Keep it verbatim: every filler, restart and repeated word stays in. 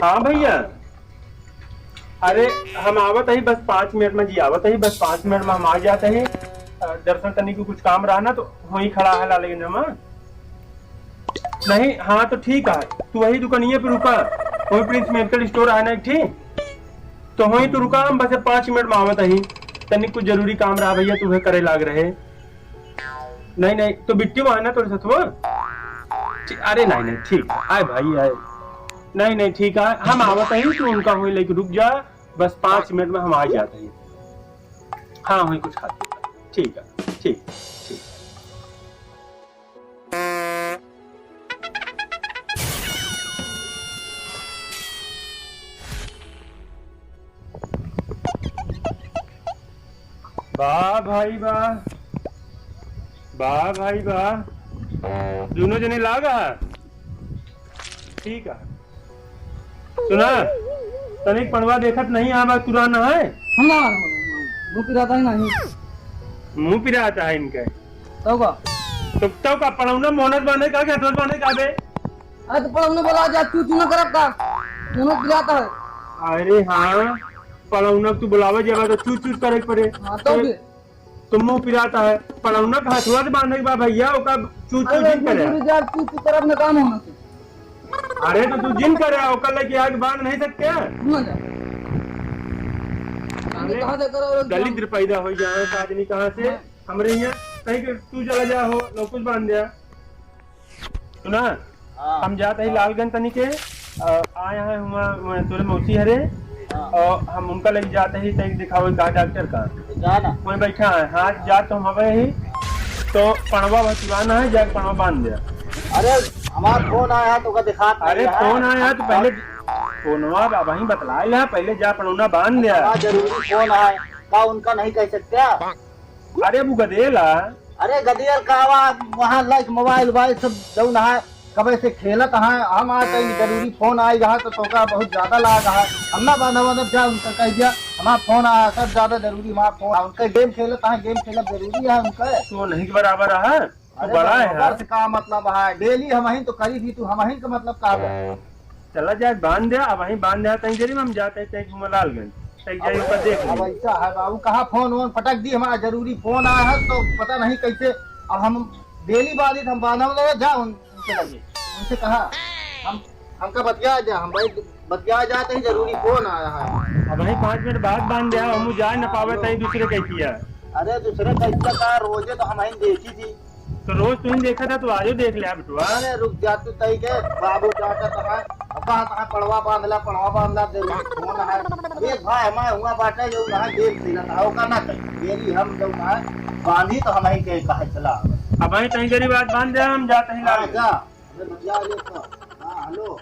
हाँ भइया, अरे हम आवत ही बस पाँच मिनट में जी, आवत ही बस पाँच मिनट में हम आ जात ही। अ, दरअसल तनी को कुछ काम रहा ना, तो वहीं खड़ा है लालगंज में। नहीं, हाँ तो ठीक है, तू वही दुकानिए पे रुका, वही प्रिंस मेडिकल स्टोर है ना एक ठी, तो वहीं तू रुका, हम बस पाँच मिनट में आवत ही, तनी कुछ जरूरी काम रहा भइया, तुम्हें करे लाग रहे। नहीं, नहीं, तो बिट्टी वहाँ ना तोरे सथवा? ठी-, अरे नहीं, नहीं, ठीक है, आए भाई, आए। नहीं, नहीं, ठीक है, हम आवत ही, तू उनका होई लेके रुक जा, बस पाँच मिनट में हम आ जात ही। हाँ, वही कुछ खाते हैं। ठीक है, ठीक, ठीक। बा भाई बा, बा भाई बा, दोनों जने लागा। ठीक है, सुना, तनिक पड़वा देखत नहीं आवा, तुरा ना है। हम ना, मुँह पिराता ही नहीं। मुँह पिराता है इनके। तब का? तो तब का पड़ौना मोहनत बांधे का, के हथवत बांधे का बे? अरे तो पड़ौना बोला जा, चू चू ना करब का? मोहनत पिराता है। अरे हाँ, पड़ौना तू बुलावे जावा तो चू चू करे के पड़े। हाँ, तो तो फिर? तो मुँह पिराता है, पड़ौना का हथवा से बांधे के बा भइया, ओका चू चू अरे जिन करे। दूसरी जात चू चू करब ना काम होना से। अरे तो तू जिन करे, ओका लेके आके बांध नहीं सकते? ना जा। अरे कहाँ से करो और दलिद्र पैदा हो जाए आदमी कहाँ से? हाँ। हमरे यहाँ कहीं के तू चला जा हो, लोग कुछ बांध दिया। सुना, हाँ। हम जात ही लालगंज तनी के, अ, आए हैं हुआ, हुआ तोरे मौसी हरे, हाँ। और हम उनका लगे जात ही तनी दिखावे का डॉक्टर का। तो जा ना। कोई बैठा है, हाँ, जात तो हम अबे ही, तो पड़वा भचुराना है, जाके पड़वा बांध दे। अरे, हमार फोन आया है, तो का दिखात अरे, नहीं है। फोन आया है, तो पहले फोनवा अब वहीं बतला ले, पहले जा पड़ौना बांध दे। हाँ, जरूरी फोन आया, का उनका नहीं कह सकते? अरे, वो गदेला। अरे गदेल का आवा, वहाँ लाइक मोबाइल वोबाइल सब जौन है, कबे से खेलत है। हम आ कहीं जरूरी फोन आई रहा तो तोका बहुत ज्यादा लाग है। हम ना बांधा बांधा जा उनका कह दिया, हमारा फोन आया, सब ज्यादा जरूरी हमारा फोन। उनका गेम खेलत है, गेम खेलब जरूरी है उनका। तो नहीं के बराबर है, तो अरे बड़ा है बराबर यार। से का मतलब है, डेली हम ही तो करी थी, तू हम ही का मतलब का है? चला जाए, बांध दे, अब वहीं बांध दे, तहीं देरी में हम जाते हैं, तहीं घूमे लालगंज, तहीं जाइए, ऊपर देख अब लेंगे। ऐसा है बाबू, कहाँ फोन वोन पटक दी, हमारा जरूरी फोन आया है, तो पता नहीं कैसे, अब हम डेली बांधित, हम बांधा वाला जा उन-, उनसे लगे, उनसे कहा, हम, हमका बतिया जा, हम भाई बतिया जाते ही जरूरी फोन आया है। अब वहीं पाँच मिनट बाद बांध दे, हम जाए न पावे, तहीं दूसरे कैसी है। अरे दूसरे कैसे का, रोजे तो हम ही देखी थी। तो रोज तुहीं देखा था, तो आजो देख ले, बिटुआ। अरे रुक जा तू, तई के बाबू डांटत है, अब कहाँ कहाँ पड़वा बांधला, पड़वा बांधला, जरूरी फोन है। एक भाई हमारे हुआ बाटे जो वहाँ गेम खेलत है, ओका ना कही, डेली हम जो है बांधी तो हम ही के कहे चला। अब वहीं तहीं गरीब बात बांध दे, हम जाते हैं हाँ, लाल। जा, अबे बतिया ले तो। हाँ, हेलो।